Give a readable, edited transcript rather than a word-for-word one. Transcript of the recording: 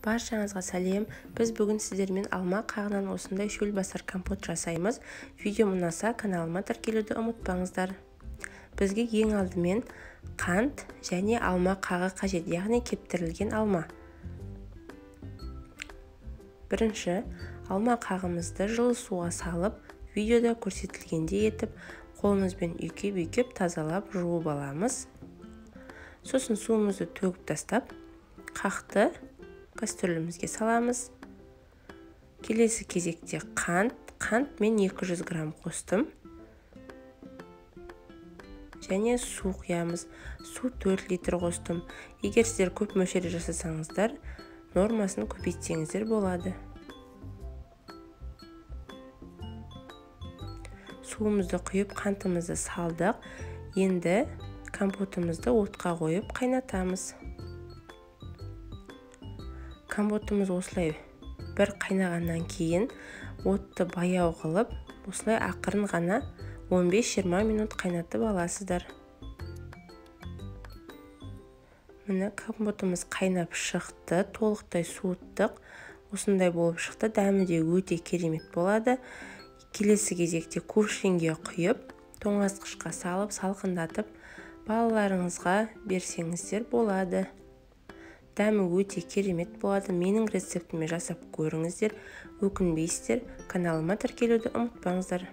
Баршаңызға сәлем. Біз бүгін сіздермен алма қағынан осындай шөл басар компот жасаймыз. Видеом ұнаса каналыма тіркелуді ұмытпаңыздар. Бізге ең алдымен қант және алма қағы қажет, яғни кептірілген алма. Бірінші, алма қағымызды жылы суға салып, видеода көрсетілгендей етіп, қолымызбен үйкеп-үйкеп тазалап жуып аламыз. Сосын суымызды төгіп тастап, қақты кастрюлімізге саламыз. Келесі кезекте қант. Қант мен 200 грамм қостым. Және су құямыз. Су 4 литр қостым. Егер сіздер көп мөлшерде жасасаңыздар, нормасын көбейтсеңіздер болады. Суымызды құйып, қантымызды салдық. Енді компотымызды отқа қойып қайнатамыз. Компотымыз осылай бір қайнағаннан кейін отты баяу қылып, осылай ақырын ғана 15-20 минут қайнатып аласыздар. Міне компотымыз қайнап шықты, толықтай суыттық. Осындай болып шықты, дәмі де өте керемет болады. Келесі кезекте кувшинге құйып, тоңазытқышқа салып, салқындатып, балаларыңызға берсеңіздер болады. Дәмі өте керемет болады. Менің рецептіме жасап көріңіздер, өкінбейсіздер. Каналыма тіркелуді ұмытпаңыздар.